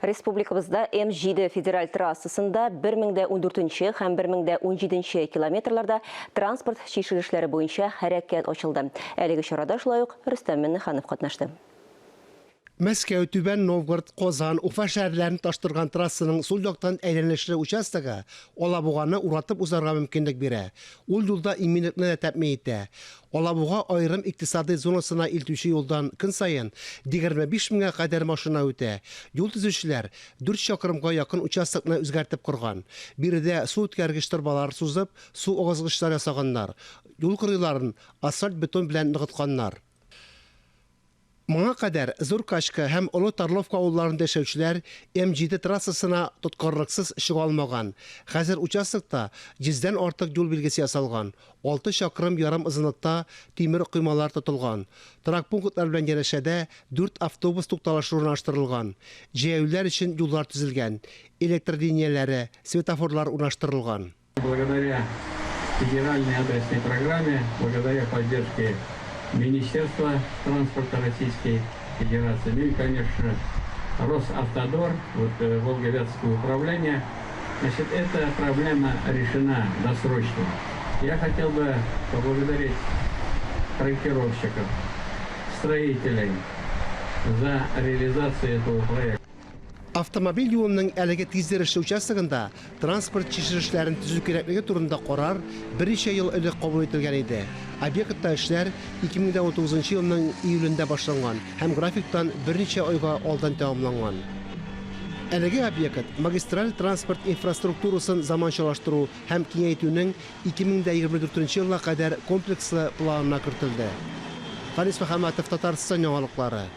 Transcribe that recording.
Республикабызда М7 федераль трассасында 1014 һәм 1017 километрларда транспорт чишелешләре буенча хәрәкәт ачылды. Әлеге чарада шулай ук Рөстәм Миңнеханов катнашты. Мәскәү, Түбән Новгород, Казан, Уфа шәһәрләрен тоташтырган трассаның сул яктан әйләнешле участогы Алабуганы уратып узарга мөмкинлек бирә. Ул юлда иминлекне дә тәэмин итә. Алабуга аерым икътисадый зонасына илтүче юлдан көн саен 25 меңгә кадәр машина үтә. Юл төзүчеләр дүрт чакрымга якын участокны үзгәртеп корган. Биредә су үткәргеч торбалар сузып, су агызгычлар ясаганнар, юл кырыйларын асфальт-бетон белән ныгытканнар. Моңа кадәр Зур Качка һәм Олы Тарловка авылларында яшәүчеләр М7 трассасына тоткарлыксыз чыга алмаган. Хәзер участокта йөздән артык юл билгесе ясалган, алты чакрым ярым озынлыкта тимер коймалар тотылган. Торак пунктлар белән янәшәдә дүрт автобус тукталышы урнаштырылган, җәяүлеләр өчен юллар төзелгән, электр линияләре, светофорлар урнаштырылган. Благодаря федеральной адресной программе, благодаря поддержке Министерства транспорта Российской Федерации, ну и, конечно, Росавтодор, вот э, Волго-Вятское управление, значит, эта проблема решена досрочно. Я хотел бы поблагодарить проектировщиков, строителей за реализацию этого проекта. Автомобиль юлының әлеге тиздерешле участогында транспорт чишелешләрен төзү кирәклеге турында карар берничә ел элек кабул ителгән иде. Объектта эшләр 2019 елның июлендә башланган һәм графиктан берничә айга алдан тәмамланган. Әлеге объект магистраль транспорт инфраструктурасын заманчалаштыру һәм киңәйтүнең 2024 елга кадәр комплекслы планына кертелде. Фәнис Мөхәммәтов, Татарстан яңалыклары.